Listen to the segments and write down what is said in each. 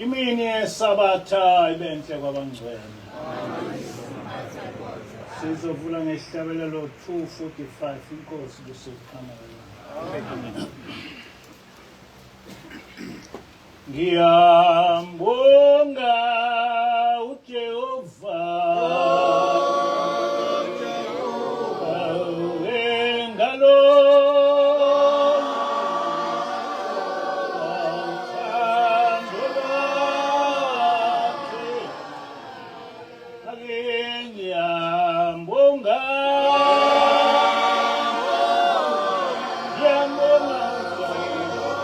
Imini yeSabatha ibe nhle kwabangcwele. Sizovula ngesihlabelelo 245 inkosi kuseqhamuka. Amen. Ngiyambonga uJehova. Ngalo uthando lwakhe. Ake ngiyambonga. Ngiyambonga uJehova.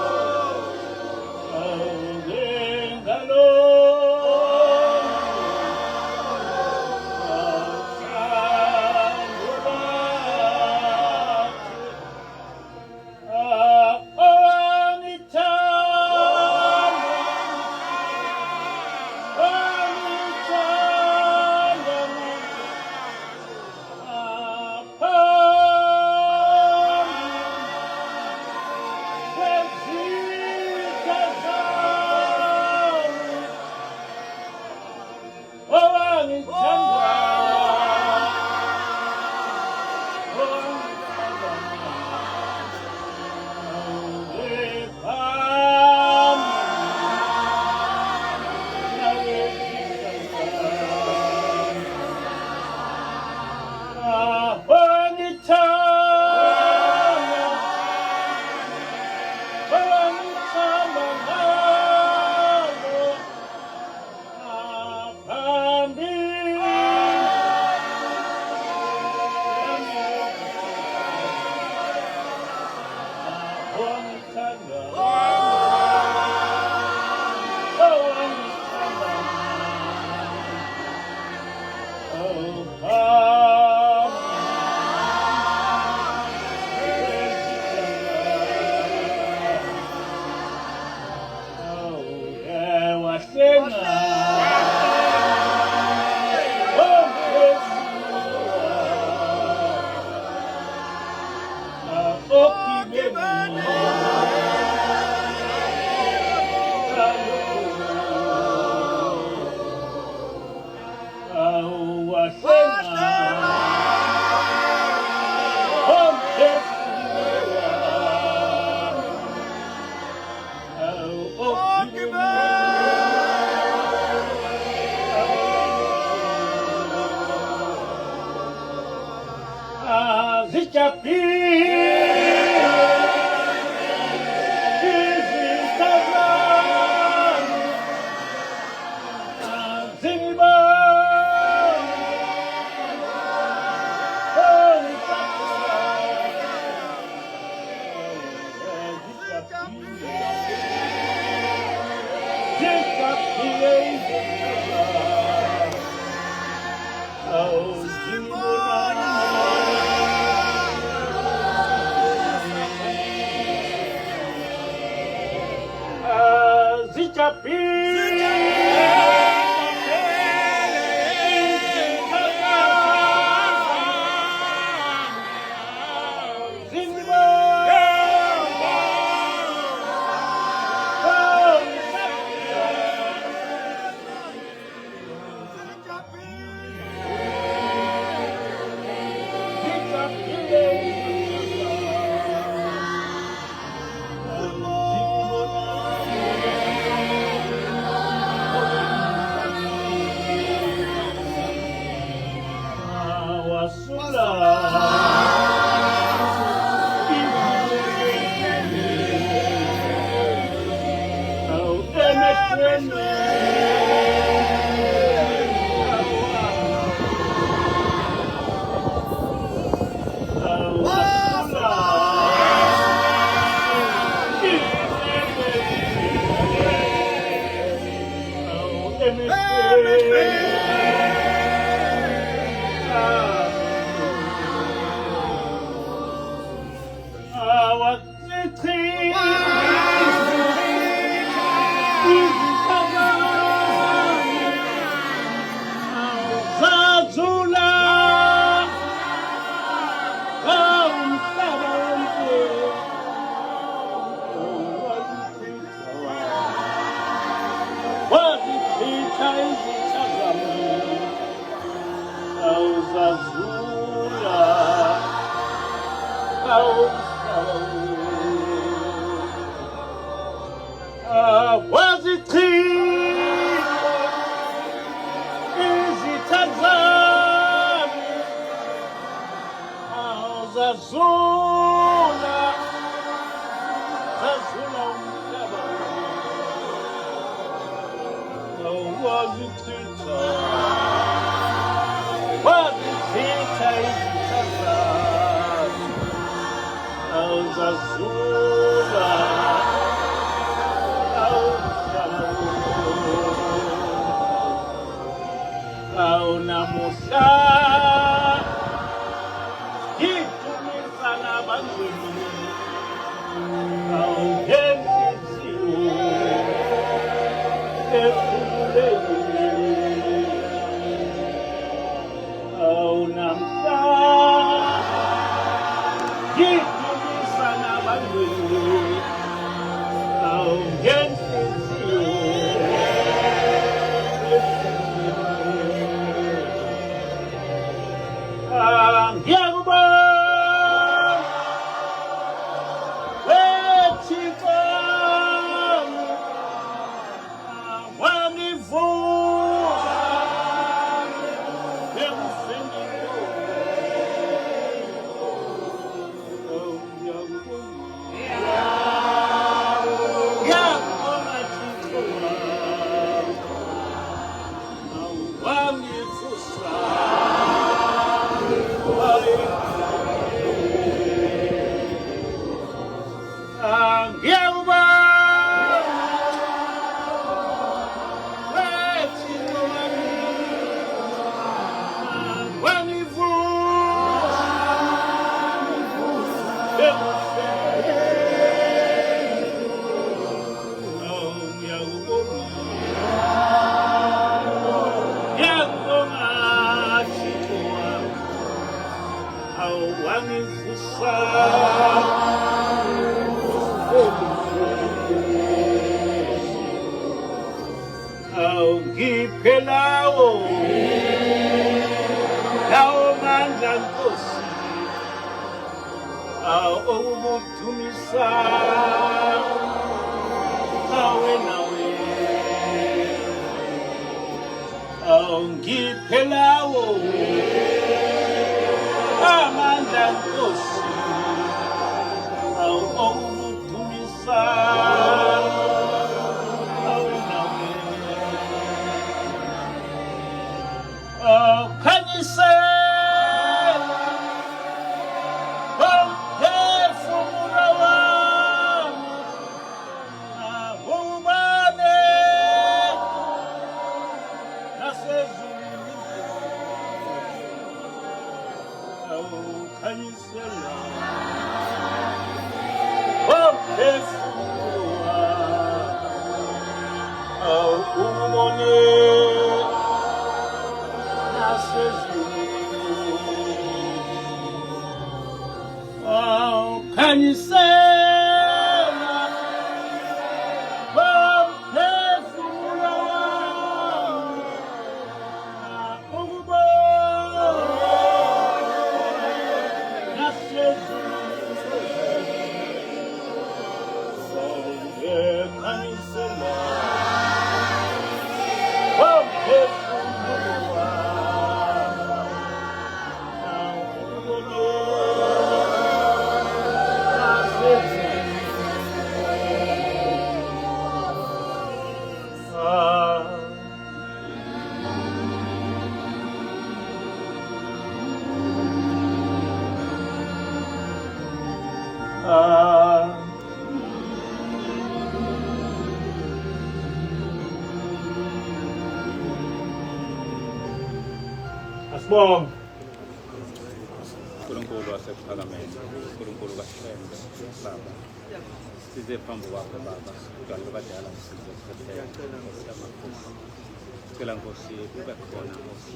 Awuzazula umhlaba. Awazichitha. Wazichitha izitha zazo. Awuzazula. Awumhlaba. Awunamuhla. Ngidumisa nabangcwele. Awungenhliziyo ekhululekile. Awunamhla. Ngidumisa nabangcwele. Awungenhliziyo ekhululekile. Ngiyakubonga wethixo wangivusa ekufeni. Ngiyakubonga, ngiyakubonga Thixo wangivusa. Ngiyakubonga wethixo wangivusa ekufeni. Ngiyakubonga, ngiyakubonga Thixo wami. Awangivusa. Awungiphe lawo lawo mandla Nkosi, awukudumisa nawe nawe. Awungiphe lawo amandla Nkosi, awukudumisa nawe nawe. Khanyisela umphefumulo wami, ubane nasezulwini. Awukhanyisela umphefumulo wami, awubone nasezulwini. Awukhanyisela umphefumulo wami, ukubona nasezulwini. Khanyisela umphefumulo wami, ukubona nasezulwini. Ah. Ah. Asibonge. uNkulunkulu wasekuphakameni, uNkulunkulu kaShembe, Baba. Size phambi kwakho Baba, bantu abadala size kuphela Nkosi yamakhosi. Cela Nkosi ube khona Nkosi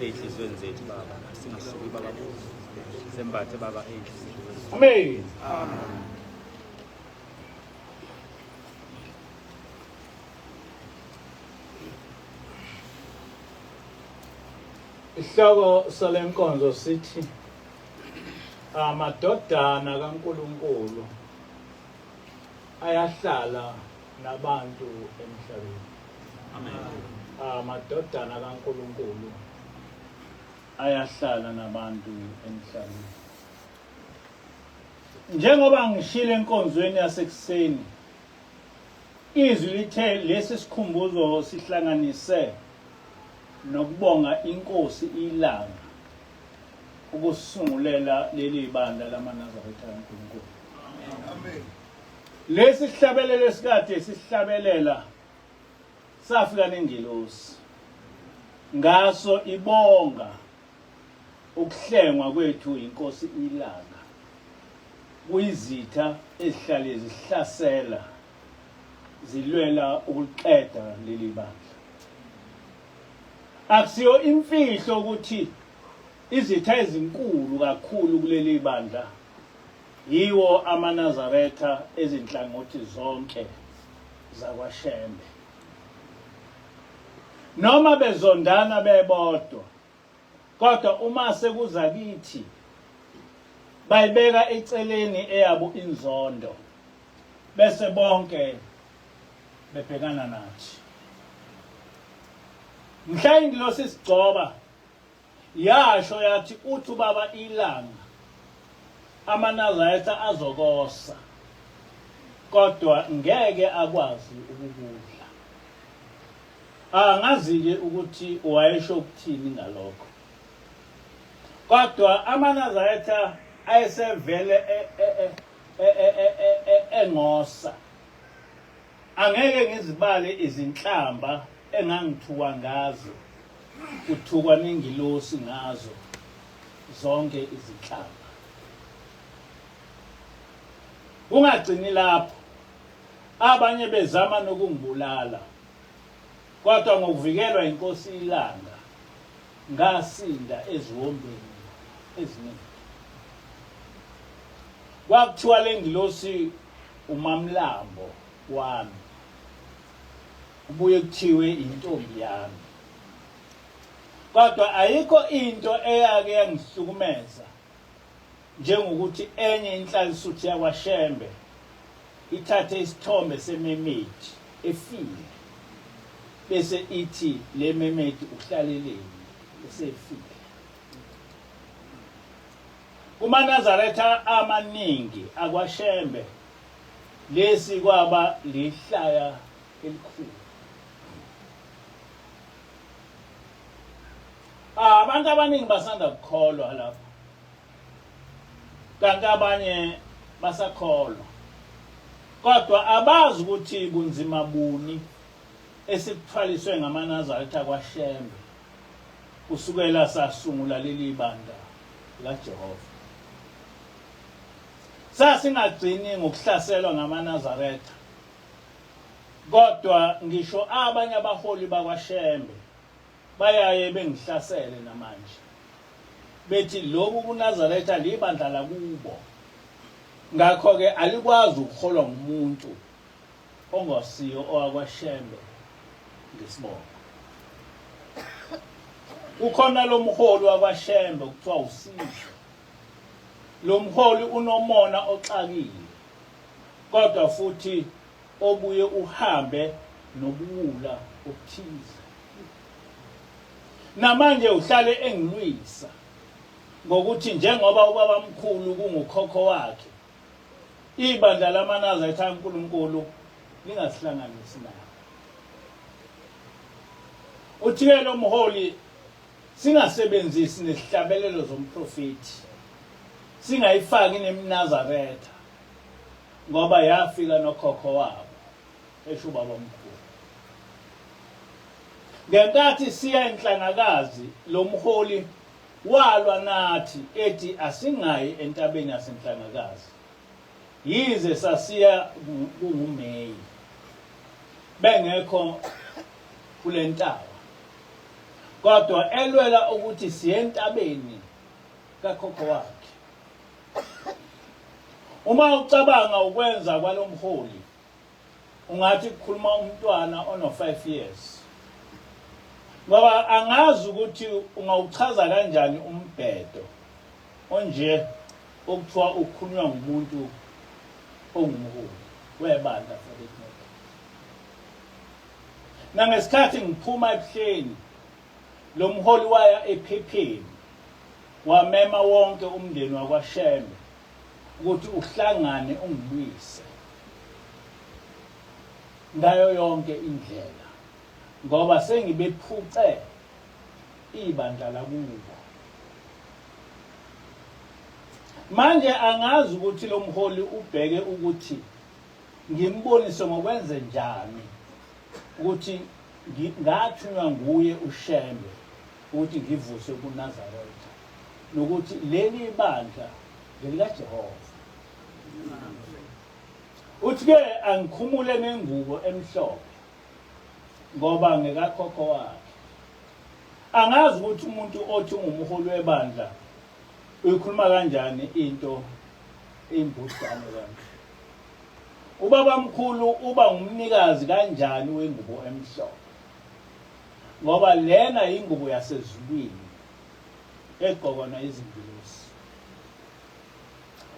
ey'nhliziyweni zethu Baba, singasuki Baba kuwe. Sembathe Baba ey'nhliziyweni. Amen. Isihloko salenkonzo sithi amadodana kaNkulunkulu ayahlala nabantu emhlabeni. Amen. Amadodana kaNkulunkulu ayahlala nabantu emhlabeni. Njengoba ngishilo enkonzweni yasekuseni, izwi lithe lesi sikhumbuzo sihlanganise nokubonga inkosi ilanga ukusungulela leli bandla lamaNazaretha kaNkulunkulu. Amen. Lesi sihlabelelo esikade sihlabelela safika nengelosi ngaso ibonga ukuhlengwa kwethu inkosi ilanga kuyizitha ezihlale zihlasela zilwela ukuqeda leli bandla. Akusiyo imfihlo ukuthi izitha ezinkulu kakhulu kuleli bandla yiwo amaNazaretha ezinhlangothi zonke zakwaShembe. Noma bezondana bebodwa kodwa uma sekuza kithi bayibeka eceleni eyabo inzondo bese bonke bebhekana nathi. Mhla ingilosi isigcoba yasho yathi uthi ubaba ilanga amaNazaretha azokosa kodwa ngeke akwazi ukukudla. Angazi-ke ukuthi wayesho ukuthini ngalokho. Kodwa amaNazaretha ayesevele e, e, e, engosa. Angeke ngizibale izinhlamba engangithukwa ngazo, kuthukwa nengilosi ngazo zonke izinhlamba. Kungagcini lapho, abanye bezama nokungibulala, kodwa ngokuvikelwa inkosi iLanga ngasinda eziwombeni eziningi. Kwakuthiwa le ngilosi umamlambo wami, kubuye kuthiwe intombi yami. Kodwa ayikho into eyake yangihlukumeza njengokuthi enye inhlalisuthi yakwaShembe ithathe isithombe sememedi efile bese ithi le memedi uhlaleleni esefile. KumaNazaretha amaningi akwaShembe lesi kwaba lihlaya elikhulu. Ah, abantu abaningi basanda kukholwa lapha, kanti abanye basakholwa, kodwa abazi ukuthi bunzima buni esikuthwaliswe ngamaNazaretha kwaShembe kusukela sasungula leli bandla likaJehova. Sasingagcini ngokuhlaselwa ngamaNazaretha, kodwa ngisho abanye abaholi bakwaShembe bayaye bengihlasele namanje bethi lobu buNazaretha libandla lakubo, ngakho-ke alikwazi ukuholwa ngumuntu ongasiyo owakwaShembe ngesibongo. Kukhona lo mholi wakwaShembe okuthiwa uSizwe. Lo mholi unomona oxakile kodwa futhi obuye uhambe nobuwula obuthize. Namanje uhlale engilwisa ngokuthi njengoba ubabamkhulu kungukhokho wakhe ibandla lamaNazaretha kaNkulunkulu lingasihlanganisi nawo. Uthi-ke lo mholi singasebenzisi nezihlabelelo zomprofethi, singayifaki nemNazaretha ngoba yafika nokhokho wabo, esho ubabamkhulu. Ngenkathi siya enhlangakazi lo mholi Walwa nathi ethi asingayi entabeni yaseNhlangakazi. Yize sasiya kunguMeyi bengekho kule ntaba kodwa elwela ukuthi siye entabeni kakhokho wakhe. Uma ucabanga ukwenza kwalomholi ungathi kukhuluma umntwana ono-5 years ngoba angazi ukuthi ungawuchaza kanjani umbhedo onje okuthiwa ukhulunywa ngumuntu ongumholi webandla for that matter. Nangesikhathi ngiphuma ebuhleni lo mholi waya ephepheni wamema wonke umndeni wakwaShembe. ukuthi uhlangane ungilwise ngayo yonke indlela ngoba sengibephuce ibandla lakubo. Manje angazi ukuthi lo mholi ubheke ukuthi ngimbonise ngokwenze njani ukuthi ngathunywa nguye uShembe ukuthi ngivuse ubuNazaretha nokuthi leli bandla ngelikaJehova. Uthi-ke angikhumule nengubo emhlophe ngoba ngekakhokho wakhe. Angazi ukuthi umuntu othi ungumholi webandla uyikhuluma kanjani into imbudane kanje. Ubabamkhulu uba ngumnikazi kanjani wengubo emhlophe? Ngoba lena ingubo yasezulwini egqokwa nayizingilosi.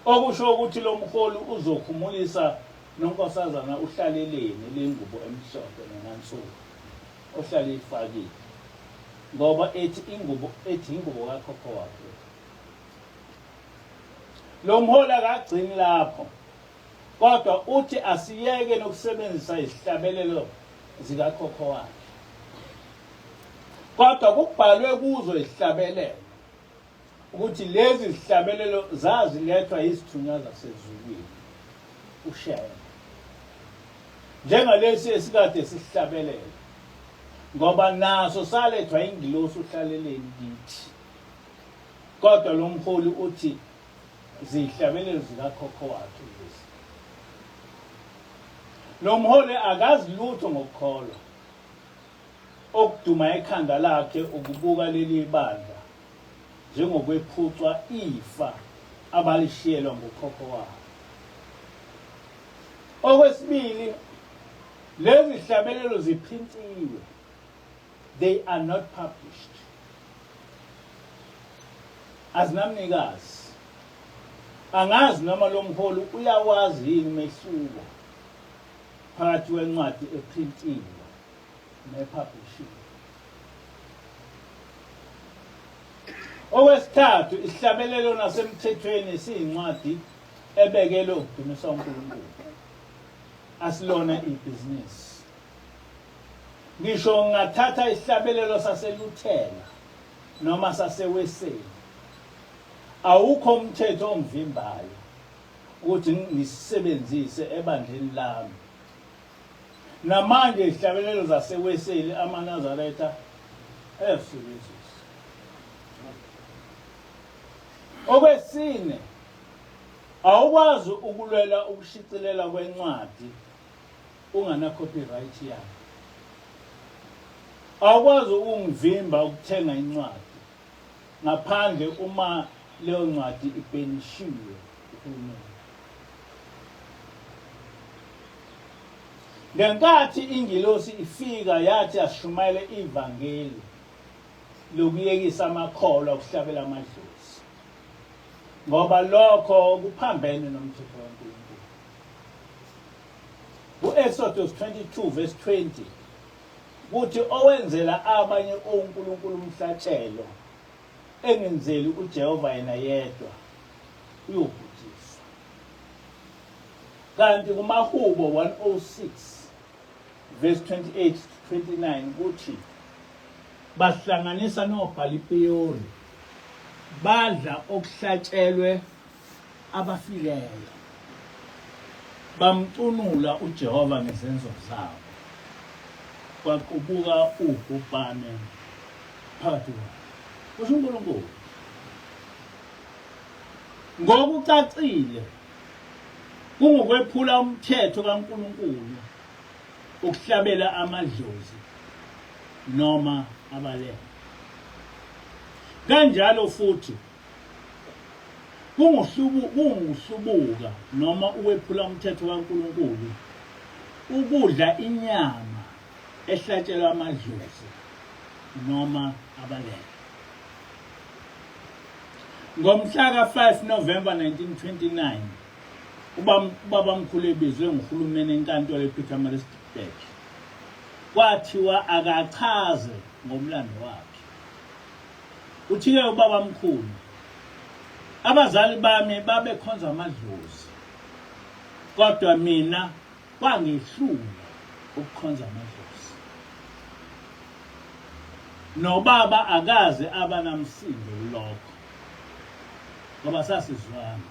Okusho ukuthi lo mholi uzokhumulisa nonkosazana uhlaleleni le ngubo emhlophe nenansuku ohlale ifakile ngoba ethi ingubo ethi ingubo kakhokho wakhe. Lo mholi akagcini lapho kodwa uthi asiyeke nokusebenzisa izihlabelelo zikakhokho wakhe. Kodwa kubhalwe kuzo izihlabelelo ukuthi lezi zihlabelelo zazilethwa yizithunywa zasezulwini uShembe njengalesi esikade sihlabelela ngoba naso salethwa ingilosi uhlaleleni kithi kodwa lo mholi uthi zihlabelelo zikakhokho wakhe lezi lo mholi akazi lutho ngokukholwa okuduma ekhanda lakhe ukubuka leli bandla njengokwephucwa ifa abalishiyelwa ngukhokho wabo. Okwesibili, lezi zihlabelelo ziprintiwe. They are not published. Azinamnikazi. Angazi noma lo mholi uyawazi yini umehluko phakathi kwencwadi eprintiwe ne-publishing. Okwesithathu, isihlabelelo nasemthethweni siyincwadi ebekelwe ukudumisa uNkulunkulu. Asilona ibhizinisi. Ngisho ngingathatha isihlabelelo saseLuthela noma saseWeseli, awukho umthetho ongivimbayo ukuthi ngisisebenzise ebandleni lami. Namanje izihlabelelo zaseWeseli amaNazaretha ayazisebenzisa. Okwesine, awukwazi ukulwela ukushicilela kwencwadi ungana copyright yayo. Awukwazi ukungivimba ukuthenga incwadi ngaphandle uma leyo ncwadi ibhenishiwe uhulumeni. Ngenkathi ingilosi ifika yathi asishumayele ivangeli lokuyekisa amakholwa ukuhlabela amadlozi ngoba lokho kuphambene nomthetho kaNkulunkulu. U-Exodus 22 verse 20 kuthi owenzela abanye onkulunkulu umhlatshelo engenzeli uJehova yena yedwa uyobhujiswa. Kanti kumaHubo 106 verse 28 to 29 kuthi bahlanganisa noBhalipeyori badla okuhlatshelwe abafileyo bamcunula uJehova ngezenzo zabo kwaqubuka ubhubhane phakathi kwabo kusho uNkulunkulu Ngokucacile, kungukwephula umthetho kaNkulunkulu ukuhlabela amadlozi noma abalele. Kanjalo futhi kunguhlubuka noma ukwephula umthetho kaNkulunkulu ukudla inyama ehlatshelwa amadlozi noma abalele. Ngomhla ka-5 Novemba 1929 ubabamkhulu ebizwe nguhulumeni enkantolo ePietermaritzburg kwathiwa akachaze ngomlando wakhe. Uthi-ke ubabamkhulu Abazali bami babekhonza amadlozi, kodwa mina kwangehlula ukukhonza amadlozi. Nobaba akaze aba namsindo kulokho ngoba sasizwana.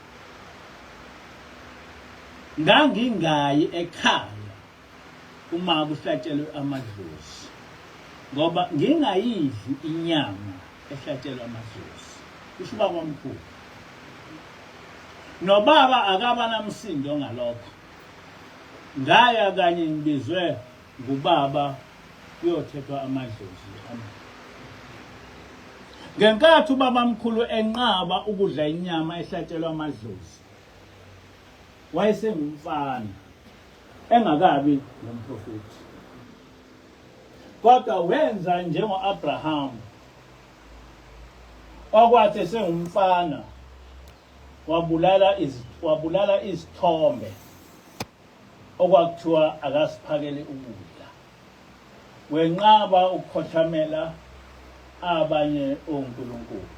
Ngangingayi ekhaya uma kuhlatshelwe amadlozi ngoba ngingayidli inyama ehlatshelwa amadlozi, kusho ubaba omkhulu. Nobaba akaba namsindo ngalokho. Ngaya kanye ngibizwe ngubaba kuyothethwa amadlozi. Ngenkathi ubabamkhulu enqaba ukudla inyama ehlatshelwa amadlozi, wayesengumfana engakabi ngumprofethi, kodwa wenza njengo-Abrahamu okwathi esengumfana wabulala izithombe okwakuthiwa akasiphakele ukudla, wenqaba ukukhothamela abanye onkulunkulu.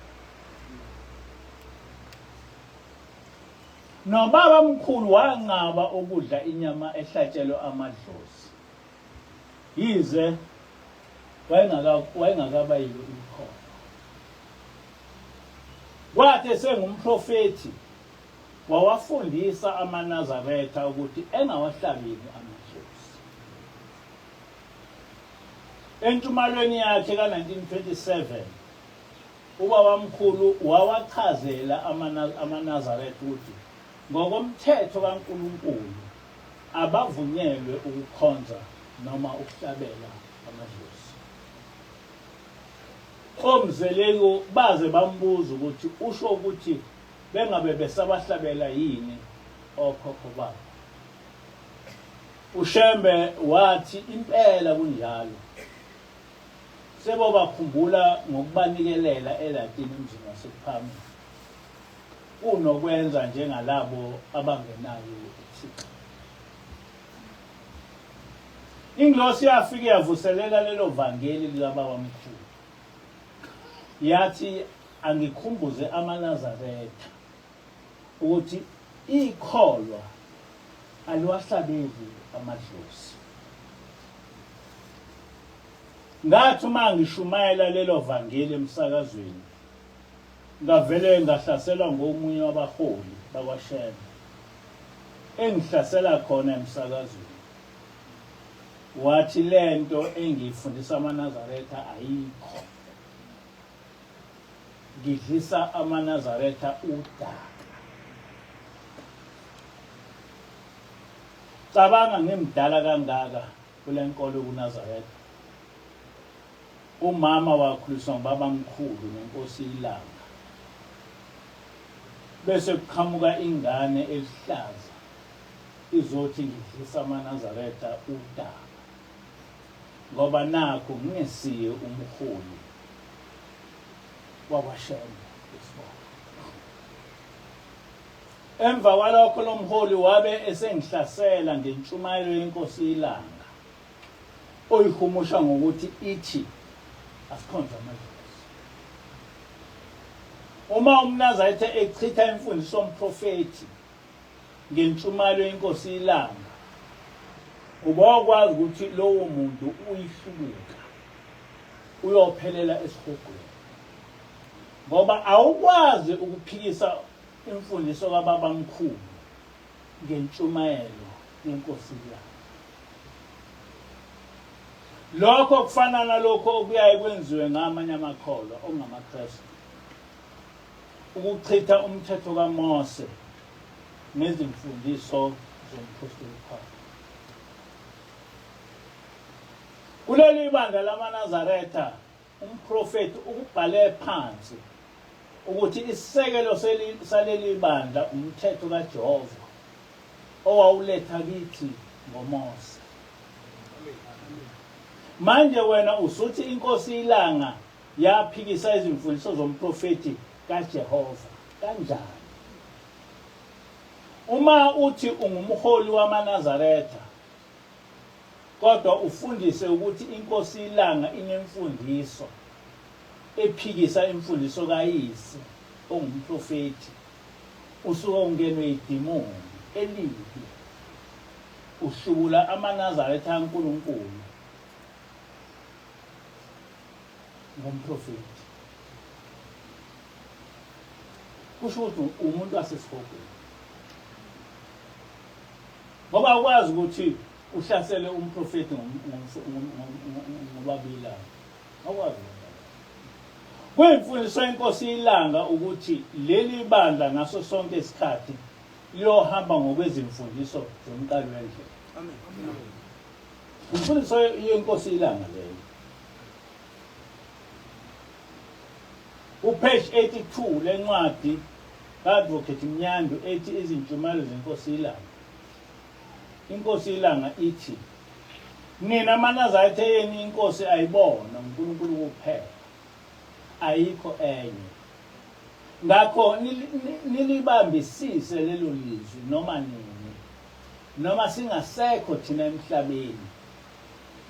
Nobaba mkhulu wanqaba ukudla inyama ehlatshelwe amadlozi yize wayengakaba yilo ikholwa. Kwathi esengumprofethi wawafundisa amaNazaretha ukuthi engawahlabeli amadlozi. Entshumalweni yakhe ka-1927 Ubabamkhulu wawachazela amaNazaretha ukuthi ngokomthetho kaNkulunkulu abavunyelwe ukukhonza noma ukuhlabela amadlozi. OMzeleku baze bambuza ukuthi usho ukuthi bengabe besabahlabela yini okhokho babo. UShembe wathi impela kunjalo. Sebobakhumbula ngokubanikelela elatini emzini waseKuphakameni kunokwenza njengalabo abangenaye uThixo. Ingilosi yafike yavuselela lelo vangeli likababamkhulu, yathi angikhumbuze amaNazaretha ukuthi ikholwa aliwahlabeli amadlozi. Ngathi uma ngishumayela lelo vangeli emsakazweni, ngavele ngahlaselwa ngomunye wabaholi bakwaShembe, engihlasela khona emsakazweni. Wathi lento engiyifundisa amaNazaretha ayikho. Ngidlisa amaNazaretha udaka. Cabanga ngimdala kangaka kule nkolo yobuNazaretha. Umama wakhuliswa ngubabamkhulu nenkosi iLanga. Bese kuqhamuka ingane eluhlaza izothi ngidlisa amaNazaretha udaka ngoba nakhu ngingesiye umholi wakwaShembe isibongo. Emva kwalokho lo mholi wabe esengihlasela ngentshumayelo yeNkosi iLanga oyihumusha ngokuthi ithi asikhonze amadlozi. Uma umNazaretha echitha imfundiso yomprofethi ngentshumayelo yeNkosi iLanga, ubokwazi ukuthi lowo muntu uyihlubuka uyophelela esihogweni, ngoba awukwazi ukuphikisa imfundiso kababamkhulu ngentshumayelo yenkosi yakhe. Lokho kufana nalokho okuyaye kwenziwe ngamanye amakholwa okungamaKristu, ukuchitha umthetho kaMose ngezimfundiso zomphostoli Paul. Kuleli bandla lamaNazaretha umprofethi ukubhale phansi ukuthi isisekelo saleli bandla umthetho kaJehova owawuletha kithi ngoMose. Manje wena usuthi inkosi iLanga yaphikisa izimfundiso zomprofethi kaJehova kanjani? Uma uthi ungumholi wamaNazaretha kodwa ufundise ukuthi inkosi iLanga inemfundiso ephikisa imfundiso kayise ongumprofethi. Usuke ungenwe idimoni elibi. Uhlubula amaNazaretha kaNkulunkulu ngomprofethi. Kusho ukuthi umuntu wasesihogweni. Ngoba akwazi ukuthi uhlasele umprofethi ngobabilanga. Akwazi. Kuyimfundiso yenkosi ilanga ukuthi leli bandla ngaso sonke isikhathi liyohamba ngokwezimfundiso zomqali wendlela. Amen. Imfundiso yenkosi ilanga leyo. Upage 82 lencwadi ka-Advocate Mnyandu ethi Izintshumayelo zeNkosi iLanga. Inkosi iLanga ithi nina maNazaretha eyenu inkosi ayibona uNkulunkulu kuphela ayikho enye. Ngakho nilibambisise lelo lizwi noma nini noma singasekho thina emhlabeni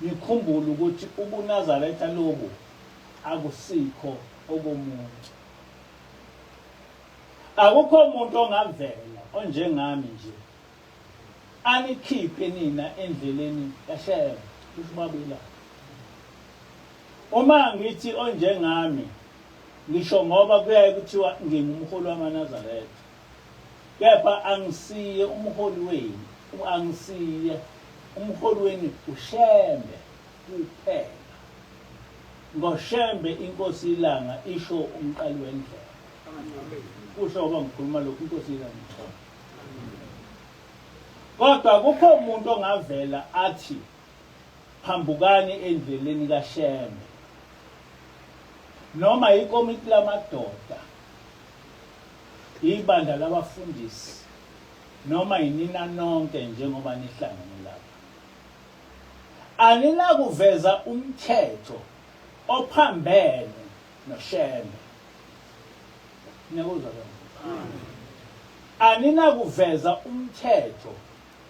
nikhumbule ukuthi ubuNazaretha lobu akusikho okomuntu. Akukho muntu ongavela onjengami nje anikhiphe nina endleleni kaShembe, kusho ubaba iLanga. Uma ngithi onjengami ngisho ngoba kuyaye kuthiwa ngingumholi wamaNazaretha kepha angisiye umholi wenu, angisiye umholi wenu uShembe kuphela. NgoShembe inkosi iLanga isho umqali wendlela. Kusho ngoba ngikhuluma lokhu inkosi iLanga isho. Kodwa kukho umuntu ongavela athi phambukani endleleni kaShembe. Noma ikomiti lamadoda, ibandla labafundisi, noma yinina nonke njengoba nihlangene lapha. Aninakuveza umthetho ophambene noShembe. Niyakuzwa lokho? Aninakuveza umthetho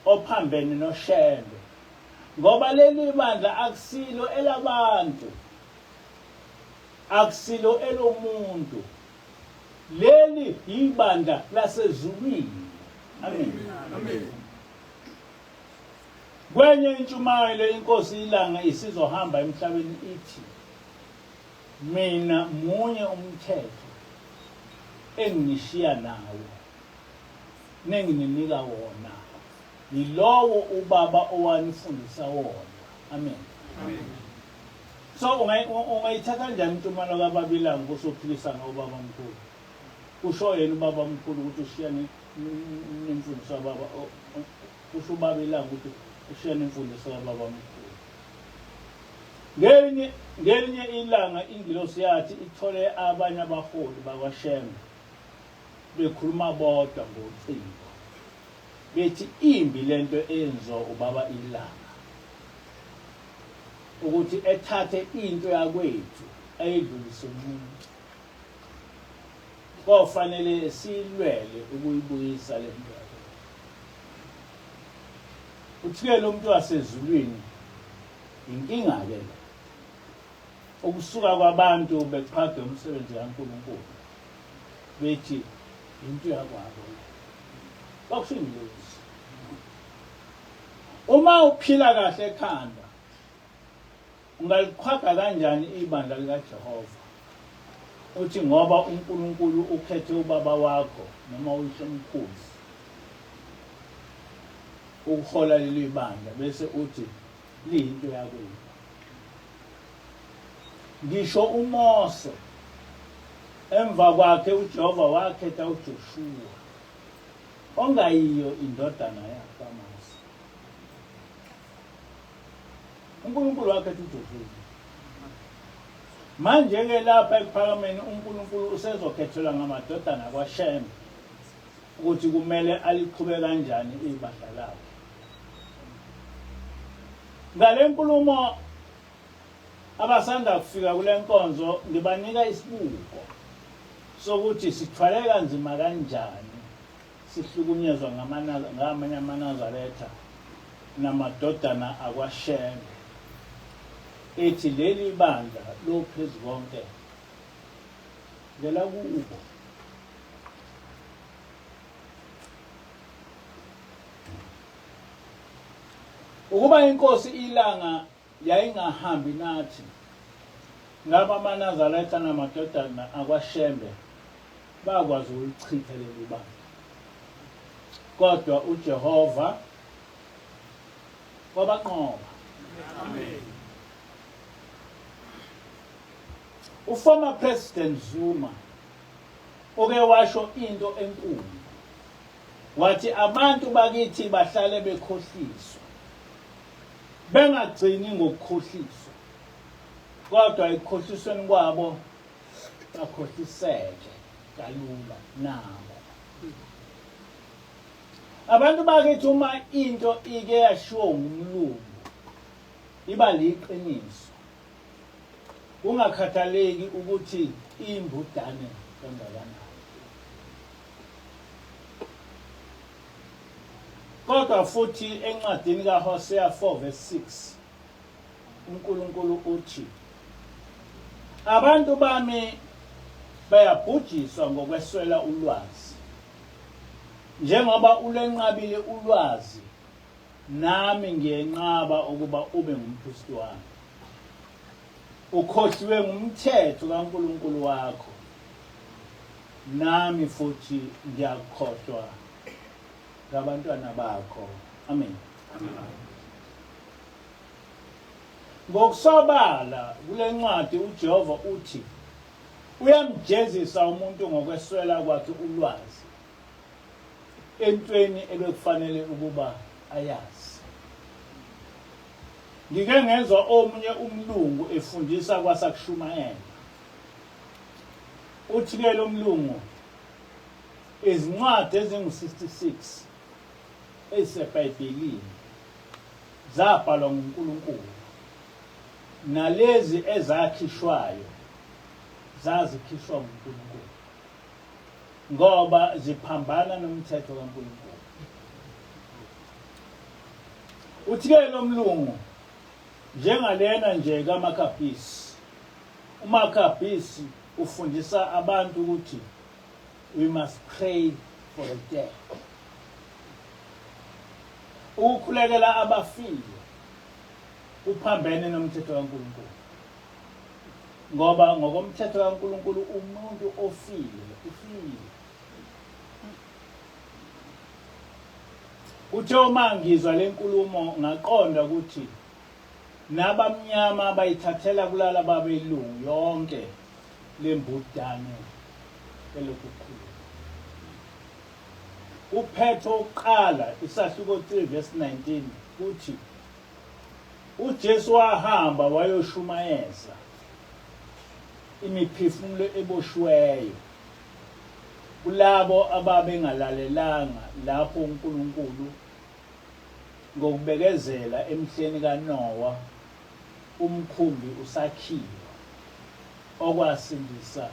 ophambene noShembe ngoba leli bandla akusilo elabantu, akusilo elomuntu. Leli yibandla lasezulwini. Amen. Amen. Kwenye intshumayelo inkosi iLanga isizohamba emhlabeni ithi mina munye umthetho enginishiya nawo nengininika wona yilowo ubaba owanifundisa wona. Amen. Amen. So ungayithatha kanjani intshumayelo kababa iLanga usuphikisa ngobaba omkhulu? Usho yena ubaba omkhulu ukuthi ushiya nemfundiso kababa kusho ubaba ilanga ukuthi ushiya nemfundiso kababa omkhulu. Ngelinye ngelinye ilanga ingilosi yathi ithole abanye abaholi bakwaShembe bekhuluma bodwa ngocingo bethi imbi lento eyenziwa ubaba ilanga ukuthi ethathe into yakwethu ayidlulise umuntu kofanele silwele ukuyibuyisa le nto uthike lo muntu wasezulwini inkinga-ke le ukusuka kwabantu beqhage umsebenzi kaNkulunkulu bethi into yakwabo le kwakusho ingilosi uma uphila kahle ekhanda Ungaliqhwaga kanjani ibandla likaJehova uthi ngoba uNkulunkulu ukhethe ubaba wakho noma uyisemkhulu ukuhola leli bandla bese uthi liyinto yakwenu? Ngisho uMose emva kwakhe uJehova wakhetha uJoshuwa ongayiyo indodana kaMose. uNkulunkulu wakhetha uJoshuwa. Manje-ke lapha ekuphakameni uNkulunkulu usezokhethelwa ngamadodana kwaShembe ukuthi kumele aliqhube kanjani ibandla lakhe. Ngale nkulumo abasanda kufika kule nkonzo ngibanika isibuko sokuthi sithwale kanzima kanjani sihlukunyezwa ngamanye amaNazaretha namadodana akwaShembe ethi leli bandla loPhezukonke ngelakubo. Ukuba inkosi ilanga yayingahambi nathi, ngabe amaNazaretha namadodana akwaShembe bakwazi ukulichitha leli bandla. Kodwa uJehova wabanqoba. Amen. Uformer President Zuma uke washo into enkulu wathi abantu bakithi bahlale bekhohliswa bengagcini ngokukhohliswa kodwa ekukhohlisweni kwabo bakhohliseke kalula nabo. Abantu bakithi uma into ike yashiwo ngumlungu iba liqiniso kungakhathaleki ukuthi imbudane kangakanani. Kodwa futhi encwadini kaHosea 4 verse 6 uNkulunkulu uthi abantu bami bayabhujiswa ngokweswela ulwazi njengoba ulwenqabile ulwazi nami ngiyenqaba ukuba ube ngumpristi wami ukhohliwe ngumthetho kaNkulunkulu wakho nami futhi ngiyakhohlwa ngabantwana bakho amen, amen. Ngokusobala kule ncwadi uJehova uthi uyamjezisa umuntu ngokweswela kwakhe ulwazi entweni ebekufanele ukuba ayazi. Ngike ngezwa omunye umlungu efundisa kwasakushumayela. Uthi-ke lo mlungu izincwadi ezingu-66 eziseBhayibhelini zabhalwa nguNkulunkulu nalezi ezakhishwayo zazikhishwa nguNkulunkulu ngoba ziphambana nomthetho kaNkulunkulu. Uthi-ke lo mlungu njengalena nje kaMakhabhisi, uMakhabhisi ufundisa abantu ukuthi we must pray for the dead. Ukukhulekela abafile kuphambene nomthetho kaNkulunkulu. Ngoba ngokomthetho kaNkulunkulu umuntu ofile ufile. Kuthe uma ngizwa le nkulumo ngaqonda ukuthi nabamnyama bayithathela kulala babelungu yonke lembudane elokhu kukhuluma. UPetro wokuqala isahluko 3 verse 19 uthi uJesu wahamba wayoshumayeza imiphefumulo eboshiweyo kulabo ababengalalelanga lapho uNkulunkulu ngokubekezela emihleni kaNowa umkhumbi usakhiwa okwasindisa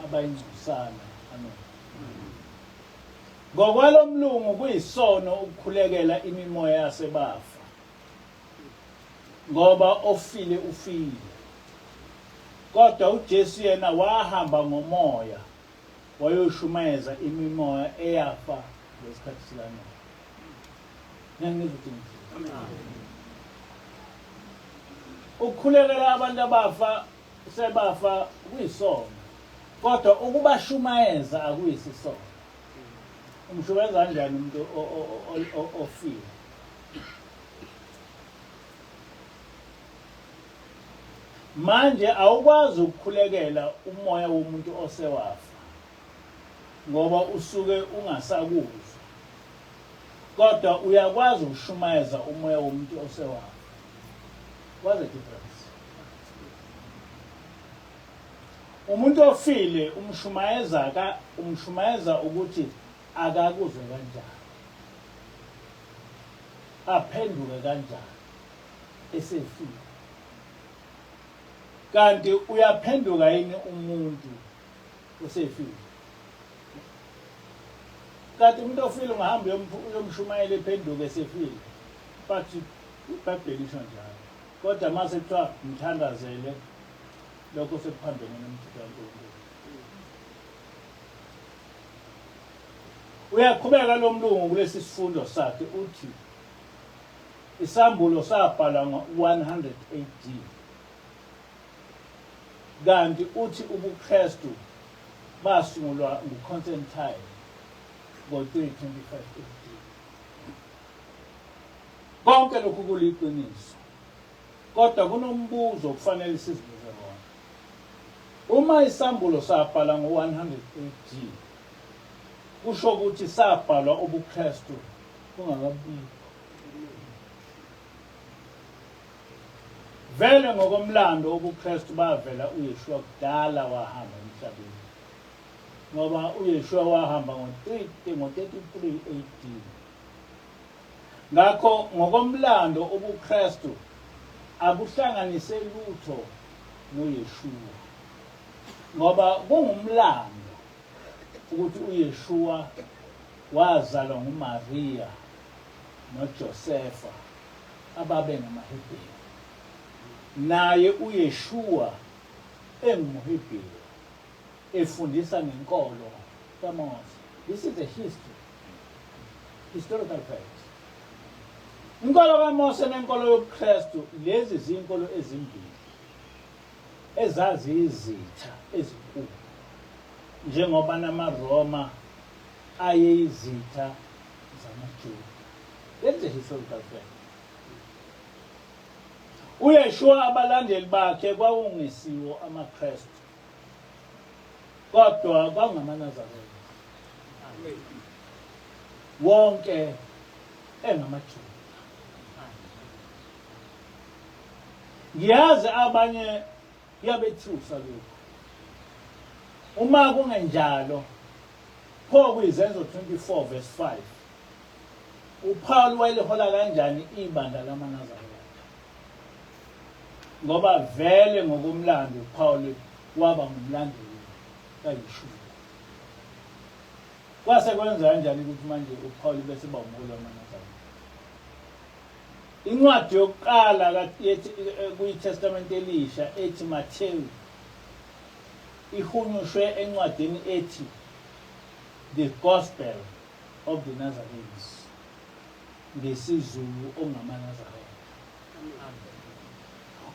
abayingcosana. Amen. Ngokwalomlungu kuyisono ukukhulekela imimoya yasebafa ngoba ofile ufile. Kodwa uJesu yena wahamba ngomoya wayoshumayeza imimoya eyafa ngesikhathi sikaNowa. Niyangizwa ukuthi ngithini? Ukukhulekela abantu abafa sebafa kuyisono kodwa ukubashumayeza akuyisisono. Umshumayeza kanjani umuntu ofile? Manje awukwazi ukukhulekela umoya womuntu osewafa ngoba usuke ungasakuzwa. Kodwa uyakwazi ukushumayeza umoya womuntu osewafa. What's the difference? Umuntu ofile umshumayeza ka umshumayeza ukuthi akakuzwe kanjani. Aphenduke kanjani esefile. Kanti uyaphenduka yini umuntu osefile? Kanti umuntu ofile ungahamba uyomshumayela ephenduke esefile. But iBhayibheli isho njalo. Kodwa mase kuthiwa mthandazele lokho sekuphambene nomthetho kaNkulunkulu. Uyaqhubeka lo mlungu kulesi sifundo sakhe uthi Isambulo sabhalwa ngo-100 AD. Kanti uthi ubuKristu basungulwa nguConstantine ngo-325 AD. Konke lokhu kuliqiniso. Kodwa kunombuzo okufanele sizibuze wona. Uma isambulo sabhala ngo-100 AD, kusho ukuthi sabhalwa ubuKristu bungakabikho. Vele ngokomlando ubuKristu bavela uYeshua kudala wahamba emhlabeni. Ngoba uYeshua wahamba ngo-33 AD. Ngakho ngokomlando ubuKristu abuhlanganise lutho noYeshua. Ngoba kungumlando ukuthi uYeshua wazalwa nguMariya noJosefa ababe ngamaHebheru. Naye uYeshua engumHebheru efundisa ngenkolo kaMose. This is a history. Historical facts. Inkolo kaMose nenkolo yobuKristu lezi zinkolo ezimbili ezaziyizitha ezinkulu njengoba namaRoma ayeyizitha zamaJuda. That is a historical fact. UYeshua abalandeli bakhe kwakungesiwo amaKristu kodwa kwakungamaNazaretha wonke engamaJuda. Ngiyazi abanye kuyabethusa lokhu. Uma kungenjalo pho kuyizenzo 24 verse 5 uPaul wayelihola kanjani ibandla lamaNazaretha? Ngoba vele ngokomlando uPaul waba ngumlandeli kaYeshua. Kwase kwenza kanjani ukuthi manje uPaul bese ba umholi wamaNazaretha? Incwadi yokuqala kuyiTestamente Elisha ethi Mathewu ihunyushwe encwadini ethi The Gospel of the Nazarenes ngesiZulu ongamaNazaretha.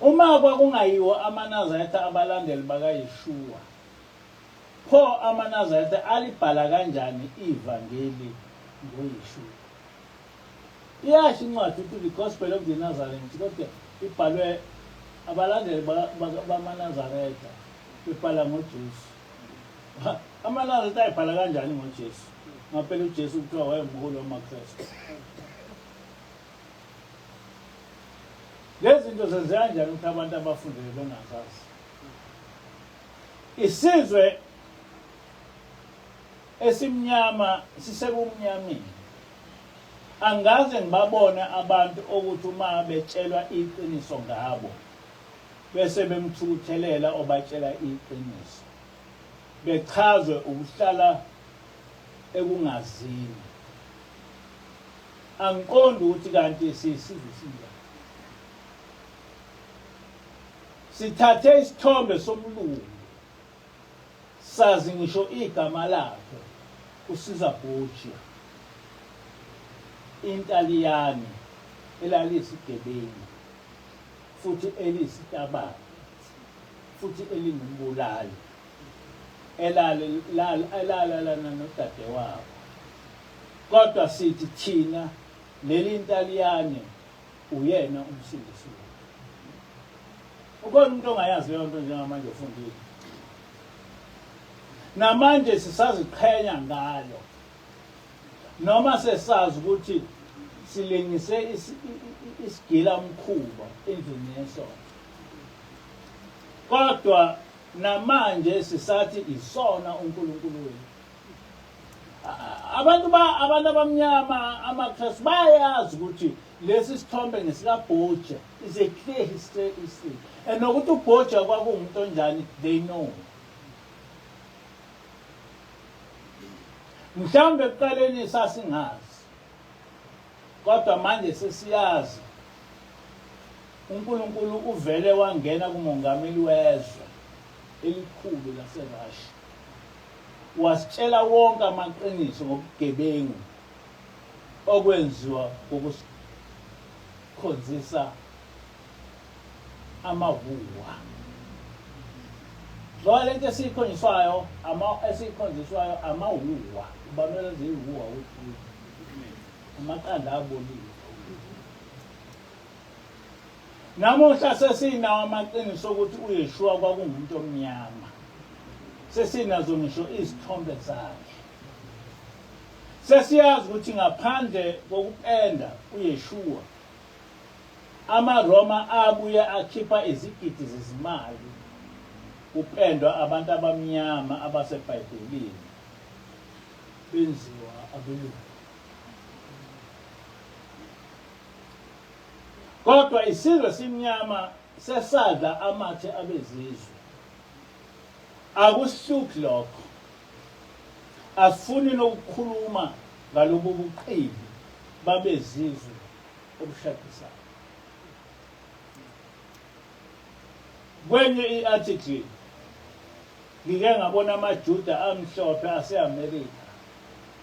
Uma kwakungayiwo amaNazaretha abalandeli bakaYeshua, pho amaNazaretha alibhala kanjani ivangeli ngoYeshua? Iyasho incwadi ukuthi the Gospel of the Nazarenes kodwa ibhalwe abalandeli bamaNazaretha bebhala ngoJesu. AmaNazaretha ayibhala kanjani ngoJesu? Ngaphela uJesu kuthiwa wayengumholi wamaKristu. Lezi zinto zenzeka kanjani ukuthi abantu abafundile bengazazi? Isizwe esimnyama sisebumnyameni. Angikaze ngibabone abantu okuthi uma betshelwa iqiniso ngabo bese bemthukuthelela obatshela iqiniso, bechazwe ukuhlala ekungazini. Angiqondi ukuthi kanti siyisizwe esinjani. Sithathe isithombe somlungu Sazi ngisho igama lakhe uCesar Borgia, iNtaliyane elaliyisigebengu futhi eliyisitabane futhi elingumbulali elalalana nodadewabo. Kodwa sithi thina leli Ntaliyane uyena umsindisi wethu. Ukhona umuntu ongayazi leyo nto njengamanje ofundile. Namanje sisaziqhenya ngalo. Noma sesazi ukuthi silengise isigila mkhuba endlini yesonto. Kodwa namanje sisathi isona uNkulunkulu wethu. Abantu ba abantu abamnyama amaKristu bayazi ukuthi lesi sithombe ngesikaBorgia is a clear history history and nokuthi uBorgia kwakuwumuntu onjani they know. Mhlawumbe ekuqaleni sasingazi kodwa manje sesiyazi. UNkulunkulu uvele wangena kumongameli wezwe elikhulu laseRussia wasitshela wonke amaqiniso ngobugebengu okwenziwa esikhonzisa amahuwa. Ngoba lento esiyikhonjiswayo ama esiyikhonjiswayo amahuwa, ubamela ziyihuwa ukuthi amaqanda abolile. Namuhla sesinawo amaqiniso ukuthi uYeshua kwakungumuntu omnyama. Sesinazo ngisho izithombe zakhe. Sesiyazi ukuthi ngaphandle kokupenda uYeshua, amaRoma abuye akhipha izigidi zezimali kupendwa abantu abamnyama abaseBhayibhelini benziwa abelungu. Kodwa isizwe simnyama sesadla amathe abezizwe. Akusihluphi lokho. Asifuni nokukhuluma ngalobu buqili babezizwe obushaqisayo. Kwenye i-article ngike ngabona amaJuda amhlophe ase-Amerika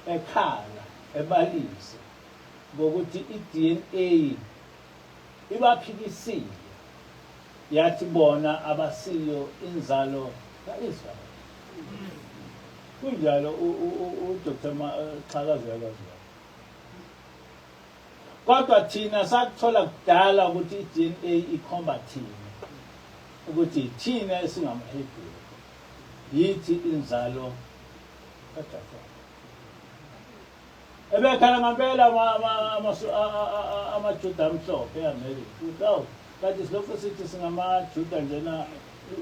ekhala ebalisa ngokuthi i-DNA ibaphikisile yathi bona abasiyo inzalo ka-Israyeli. Kunjalo uDr Xhakaza uyakwazi lokho. Kodwa thina sakuthola kudala ukuthi i-DNA ikhomba thina ukuthi yithina esingamaHebheru, yithi inzalo kaJakobe. Ebekhala ngampela amaJuda amhlophe e-Amerika ukuthi awu kanti silokhu sithi singamaJuda njena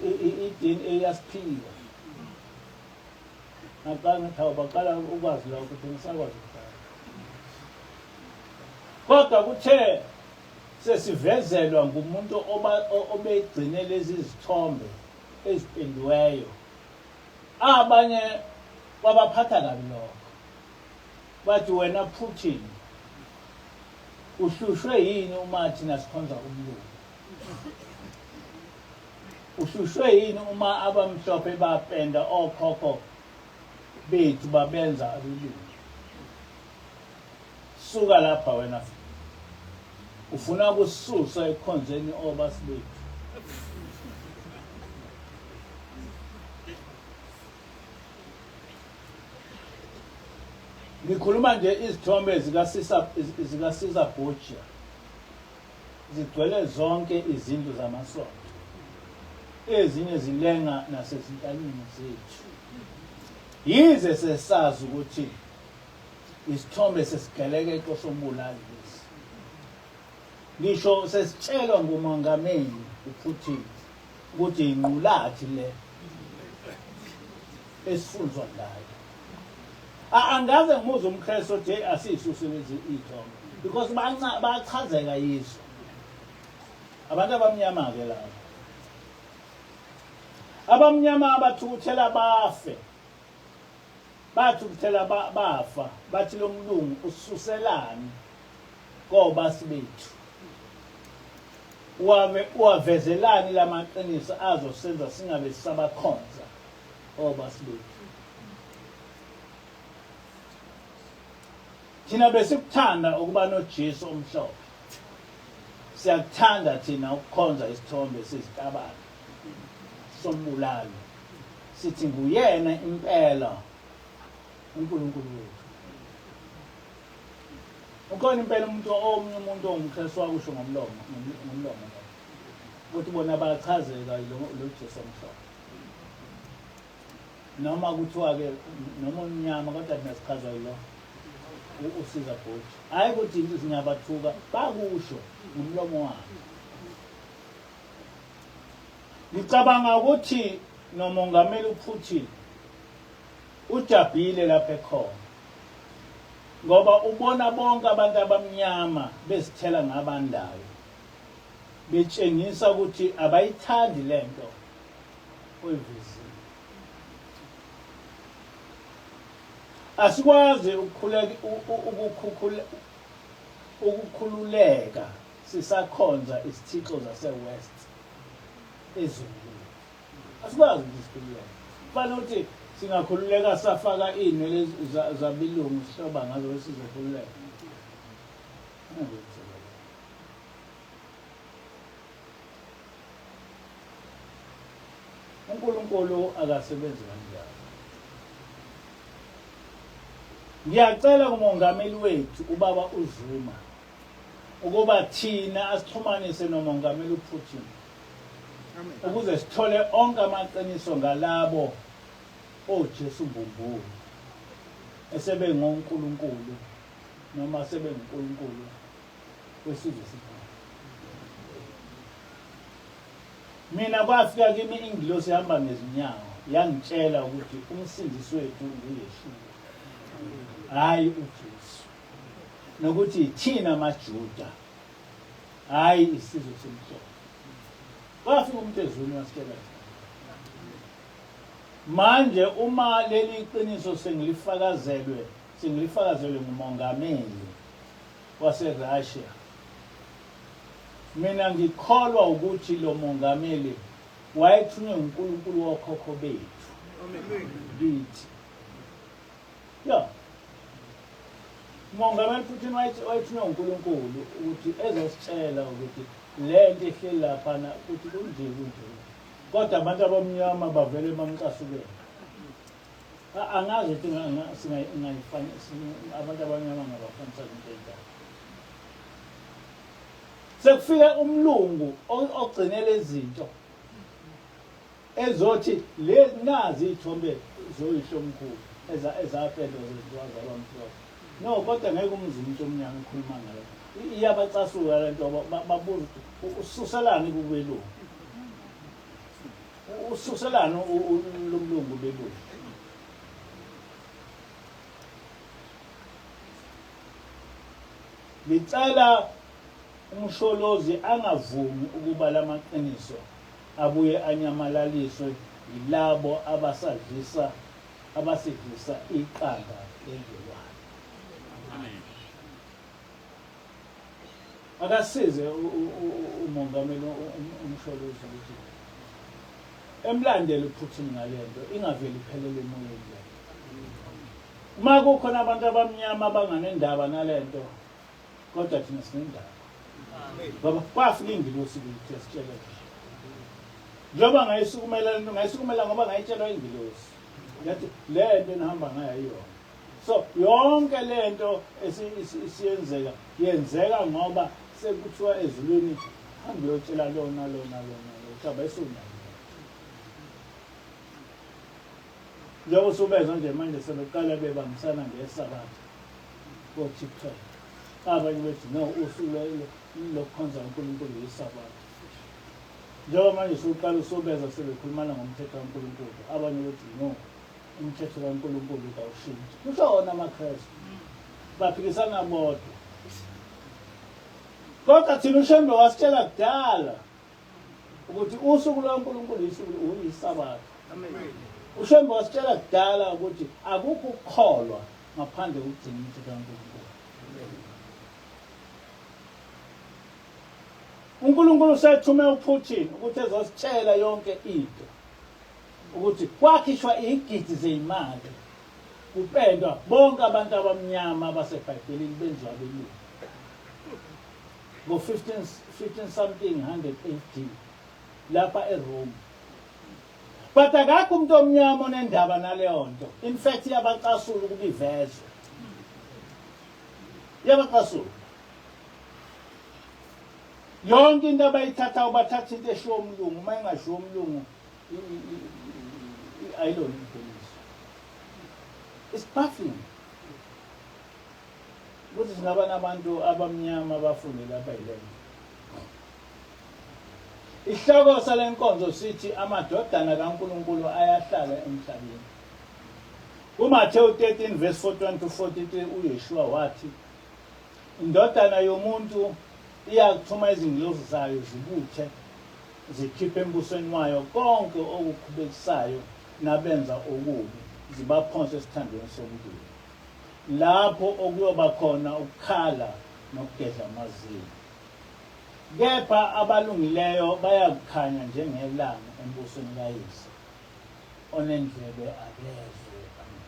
i-DNA yasiphika. Ngaqala ngathi hawu baqala ukwazi lokho ukuthi ngisakwazi ukubhala. Kodwa kuthe sesivezelwa ngumuntu obegcine lezi zithombe ezipendiweyo abanye kwabaphatha kabi lokho. Bathi wena Putin uhlushwe yini uma thina sikhonza umlungu? Uhlushwe yini uma abamhlophe bapenda okhokho bethu babenza abelungu? Suka lapha wena ufuna ukususa ekukhonzeni obasi bethu. Ngikhuluma nje izithombe zikaSisa zikaSisa Borgia zigcwele zonke izindlu zamasonto. Ezinye zilenga nasezintanyeni zethu. Yize sesazi ukuthi isithombe sesigelekeqo sombulali lesi. Ngisho sesitshelwa ngumongameli uPutin ukuthi inqulathi le esifunzwa ngayo. Angaze ngimuzwe umKristu othi hey asiyisuse lezi iy'thombe because bayachazeka yizo. Abantu abamnyama-ke laba. Abamnyama abathukuthela bafe. Bathukuthela bafa bathi lo mlungu ususelani kobasi bethu. Uwavezelani lamaqiniso azosenza singabe sisabakhonza obasi bethu. Thina besikuthanda ukuba noJesu omhlophe. Siyakuthanda thina ukukhonza isithombe sezitabane sombulali. Sithi nguyena impela uNkulunkulu wethu. Ukhona impela umuntu omunye umuntu ongumKristu wakusho ngomlomo ngomlomo ukuthi bona bayachazeka lo Jesu omhlophe. Noma kuthiwa-ke noma omnyama kodwa thina sichazwa yilo usiza bhuti. Hhayi ukuthi into singabathuka bakusho ngomlomo wakhe. Ngicabanga ukuthi nomongameli uPutin ujabhile lapha ekhona ngoba ubona bonke abantu abamnyama bezithela ngabandayo betshengisa ukuthi abayithandi lento oyivezile. Asikwazi ukukhuleka ukukhukhula ukukhululeka sisakhonza isithixo zase-West ezweni lethu. Asikwazi ukuthi sikhululeke. Kufanele ukuthi singakhululeka safaka iy'nwele zabelungu sihloba ngazo bese sizokhululeka. UNkulunkulu akasebenzi kanjalo. Ngiyacela kumongameli wethu ubaba uZuma ukuba thina asixhumanise nomongameli uPutin ukuze sithole onke amaqiniso ngalabo oJesu mbumbulu esebengonkulunkulu noma sebenguNkulunkulu wesizwe sikhona. Mina kwafika kimi ingilosi ihamba ngezinyawo yangitshela ukuthi umsindisi wethu nguYeshua, hhayi uJesu, nokuthi thina maJuda, hhayi isizwe simhlophe. Kwafika umuntu ezulwini wasitshela manje uma leli qiniso sengilifakazelwe sengilifakazelwe ngumongameli waseRussia. Mina ngikholwa ukuthi lo mongameli wayethunywe nguNkulunkulu wokhokho bethu kithi. Ya. Mongameli Putin wayethunywe nguNkulunkulu ukuthi ezositshela ukuthi le nto ehleli laphana ukuthi kunje kunje. Kodwa abantu abamnyama bavele bamcasukela. Angazi ukuthi abantu abamnyama ngabafanisa into enjani. Sekufike umlungu ogcine lezinto ezothi le nazi iy'thombe zoyihlomkhulu ezapendwa zenziwa zaba mhlophe. No, kodwa ngeke umzwe umuntu omnyama ekhuluma ngayo. Iyabacasula le nto babuza ukuthi ususelani kubelungu. Ususelani lomlungu belungu. Ngicela uMsholozi angavumi ukuba lamaqiniso abuye anyamalaliswe yilabo abasadlisa abasidlisa iqanda lendlelwane. Akasize uMongameli uMsholozi ukuthi emlandele uPutin ngalento ingaveli iphelele emoyeni le. Uma kukhona abantu abamnyama abanganendaba nalento kodwa thina sinendaba. Ngoba kwafika ingilosi kithi yasitshela nje. Njengoba ngayisukumela lento ngayisukumela ngoba ngayitshelwa ingilosi. Yathi le nto enihamba ngayo ayiyona. So yonke lento esiyenzeka yenzeka ngoba sekuthiwa ezulwini hambe uyotshela lona lona lona lo mhlaba esunalo. Njengoba usubezwa nje manje sebeqala bebambisana ngeSabatha ko-TikTok. Abanye bethi no usuku lokukhonza uNkulunkulu yiSabatha. Njengoba manje usuqala usubeza sebekhulumana ngomthetho kaNkulunkulu, abanye bethi no umthetho kaNkulunkulu kawushintshi. Kusho wona amaKrestu. Baphikisana bodwa. Kodwa thina uShembe wasitshela kudala ukuthi usuku lukaNkulunkulu yisuku uyisabatha. UShembe wasitshela kudala ukuthi akukho ukukholwa ngaphandle kokugcina imithetho kaNkulunkulu. UNkulunkulu usethume uPutin ukuthi ezositshela yonke into ukuthi kwakhishwa izigidi zeyimali kupendwa bonke abantu abamnyama abaseBhayibhelini benziwa belungu ngo-15 15 something 100 AD lapha eRome. But akakho umuntu omnyama onendaba naleyo nto. In fact iyabacasula ukuba ivezwe. Iyabacasula. Yonke into abayithatha ubathatha into eshiwo umlungu, uma ingashiwo umlungu ayilona iqiniso. It's baffling. Ukuthi singaba nabantu abamnyama abafunde lapha yilento. Isihloko sale nkonzo sithi amadodana kaNkulunkulu ayahlala emhlabeni. KuMathewu 13 verse 41 to 43 uYeshua wathi indodana yomuntu iyakuthuma izingilosi zayo zibuthe zikhiphe embusweni wayo konke okukhubekisayo nabenza okubi zibaphonse esithandweni somlilo lapho okuyoba khona ukukhala nokugedla amazinyo. Kepha abalungileyo bayakukhanya njengelanga embusweni kaYise. Onendlebe akezwe. Amen.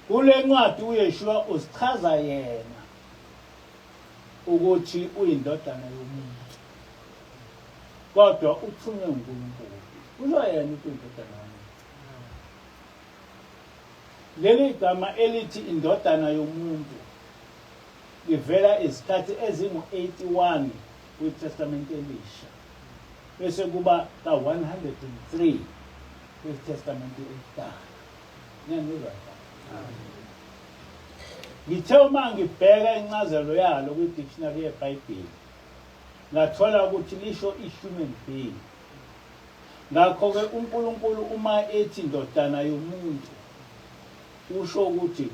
Kule ncwadi uYeshua uzichaza yena ukuthi uyindodana yomuntu, kodwa uthunywe uNkulunkulu. Kusho yena ukuthi uyindodana yomuntu. Leli gama elithi indodana yomuntu livela izikhathi ezingu-81 kwiTestamente Elisha bese kuba ka-103 kwiTestamente Elidala. Niyangizwa? Ngithe uma ngibheka incazelo yalo kwi-dictionary yeBhayibheli ngathola ukuthi lisho i-human being. Ngakho-ke uNkulunkulu uma ethi ndodana yomuntu usho ukuthi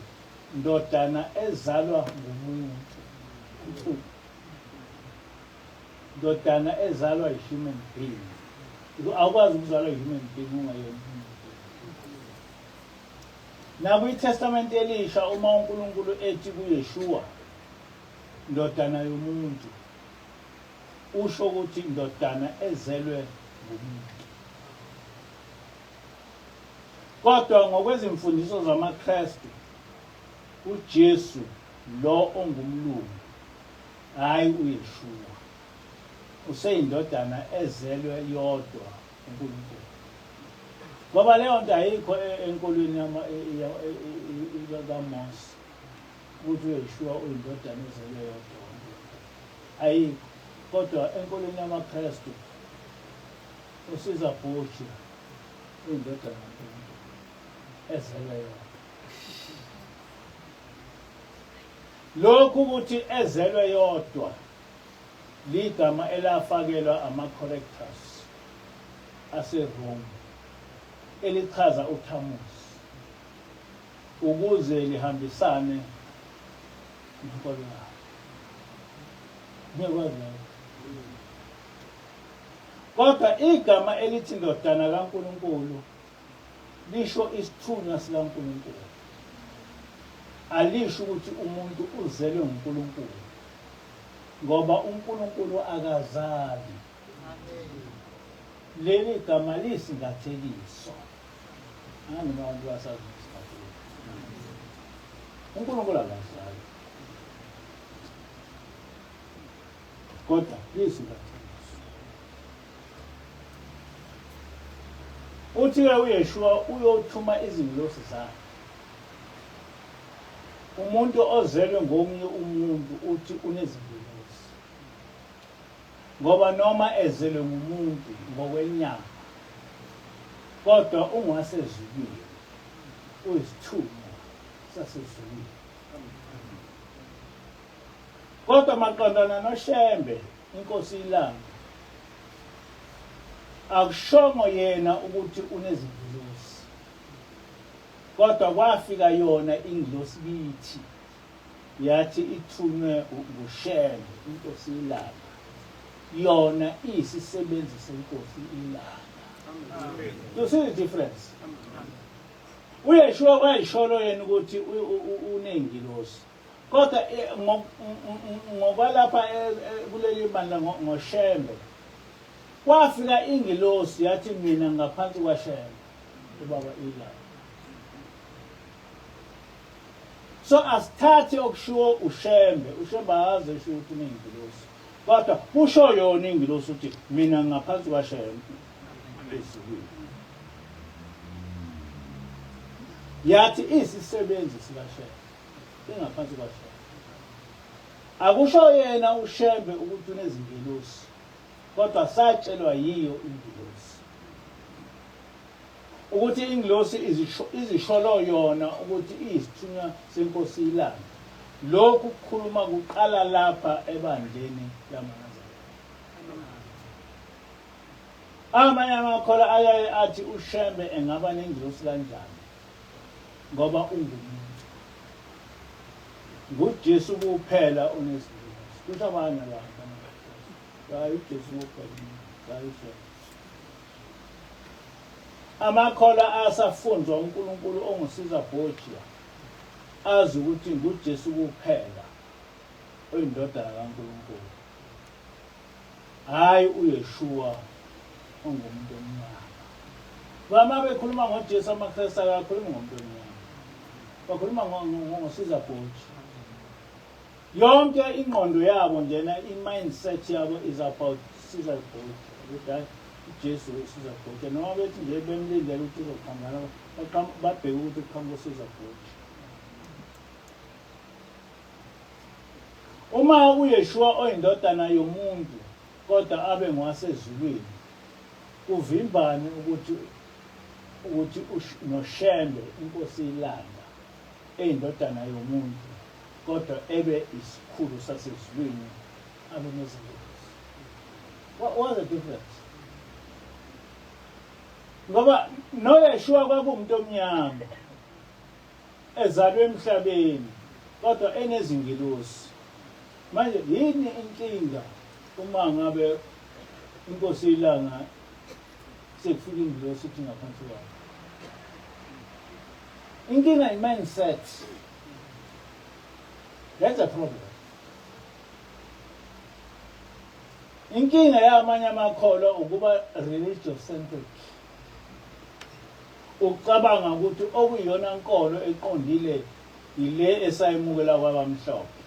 ndodana ezalwa ngumuntu. Ndodana ezalwa yi-human being. Awukwazi ukuzalwa yi-human being ungayona human being. NakwiTestamente Elisha uma uNkulunkulu ethi kuYeshua ndodana yomuntu usho ukuthi indodana ezelwe ngumuntu. Kodwa ngokwezimfundiso zamaKristu uJesu lo ongumlungu hayi uYeshua useyindodana ezelwe yodwa uNkulunkulu. Ngoba leyo nto ayikho enkolweni kaMose ukuthi uYeshua uyindodana ezelwe yodwa kaNkulunkulu. Ayikho. Kodwa enkolweni yamaKristu uSiza Borgia uyindodana kaNkulunkulu ezelwe yodwa. Lokhu ukuthi ezelwe yodwa ligama elafakelwa ama-correctors aseRome elichaza uThamuzi ukuze lihambisane nenkolo yabo. Ngiyakwazi lokho. Kodwa igama elithi ndodana kaNkulunkulu lisho isithunywa sikaNkulunkulu. Alisho ukuthi umuntu uzelwe nguNkulunkulu ngoba uNkulunkulu akazali. Leli gama liyisingathekiso. Angazi noma abantu basazi isingathekiso. UNkulunkulu akazali. Kodwa liyisingathekiso. Uthi-ke uYeshua uyothuma izingilosi zakhe. Umuntu ozelwe ngomunye umuntu uthi unezingilosi. Ngoba noma ezelwe ngumuntu ngokwenyama, kodwa ungowasezulwini, uyisithunywa sasezulwini. Kodwa maqondana noShembe, inkosi iLanga, akushongo yena ukuthi unezingilosi, kodwa kwafika yona ingilosi kithi yathi ithunywe nguShembe inkosi iLanga yona iyisisebenzi senkosi iLanga. You see the difference? UYeshua wayisholo yena ukuthi uney'ngilosi kodwa eh, ngokwalapha eh, eh, kuleli bandla ngoShembe kwafika ingilosi yathi mina ngaphansi kwaShembe ubaba iLanga. So asithathi okushiwo uShembe, uShembe akaze esho ukuthi uneyingilosi. Kodwa kusho yona ingilosi ukuthi mina ngaphansi kwaShembe ezulwini. Yathi isisebenzi sikaShembe ingaphansi kwaShembe. Akusho yena uShembe ukuthi unezingilosi, kodwa satshelwa yiyo ingilosi. Ukuthi ingilosi izisholo yona ukuthi iyisithunywa senkosi ilanga. Lokhu kukhuluma kuqala lapha ebandleni lamaNazaretha. Amanye amakholwa ayaye athi uShembe engaba nengilosi kanjani ngoba ungumuntu. NguJesu kuphela onezingilosi. Kusho abanye abantu. Hayi uJesu kuphela. Hayi uShembe. Amakholwa asafunzwa uNkulunkulu onguSiza Borgia azi ukuthi nguJesu kuphela oyindodana kaNkulunkulu, hhayi uYeshua ongumuntu omnyama. Uma bekhuluma ngoJesu amaKristu akakhulumi ngomuntu omnyama, bakhuluma ngoSiza Borgia. Yonke ingqondo yabo njena i-mindset yabo is about Caesar Borgia. Ukuthi hayi uJesu uSiza Bhoja noma bethi nje bemlindele ukuthi uzoqhamuka babheke ukuthi uqhamuka uSiza Bhoja. Uma uYeshua oyindodana yomuntu kodwa abe ngowasezulwini, kuvimbani ukuthi ukuthi noShembe inkosi ilanga eyindodana yomuntu kodwa ebe isikhulu sasezulwini abe nezingozi? What was the difference? Ngoba noYeshua kwakuwumuntu omnyama ezalwe emhlabeni kodwa enezingilosi. Manje yini inkinga uma ngabe inkosi ilanga sekufika ingilosi ithi ngaphansi kwayo? Inkinga i-mindset. That's a problem. Inkinga yamanye amakholwa ukuba religious centric. Ucabanga ukuthi okuyiyona nkolo eqondile yile esayimukela kwabamhlophe.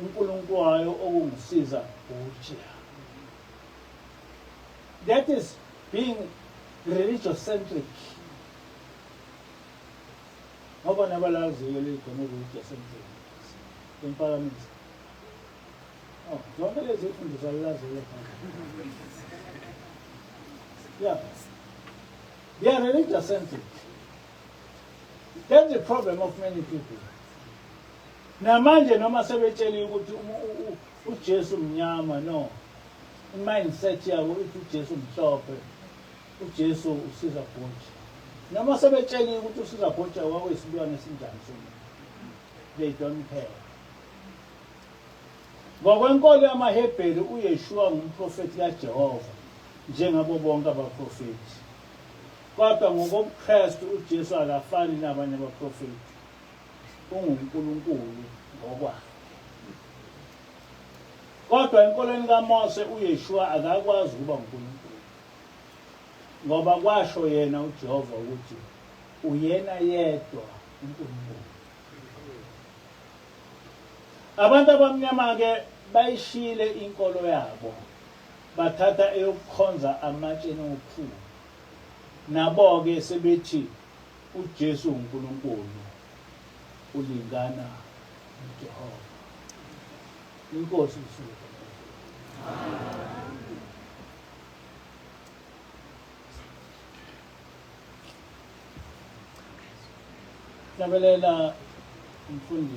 UNkulunkulu wayo okungisiza uJesu. That is being religious centric. Ngoba nabalaziyo leli gama religious centric. Impakamiso. Oh, zonke lezi zifundiso alilazi leli gama. Yeah. They are religious centric. That's the problem of many people. Namanje noma sebetsheliwe ukuthi uJesu mnyama no. Mindset yabo ithi uJesu mhlophe. uJesu usiza Bhoja. Noma sebetsheliwe ukuthi usiza Bhoja kwakuyisilwane esinjani somuntu. They don't care. Ngokwenkolo yamaHebheru uYeshua ngumprofethi kaJehova njengabo bonke abaprofethi. Kodwa ngokobuKristu uJesu akafani nabanye abaprofethi. UnguNkulunkulu ngokwakhe. Kodwa enkolweni kaMose uYeshua akakwazi ukuba uNkulunkulu. Ngoba kwasho yena uJehova ukuthi uyena yedwa uNkulunkulu. Abantu abamnyama-ke bayishiyile inkolo yabo bathatha eyokukhonza amatsheni okhulu. Nabo-ke sebethi uJesu uNkulunkulu ulingana noJehova. Inkosi usuku. Hlabelela mfundisi.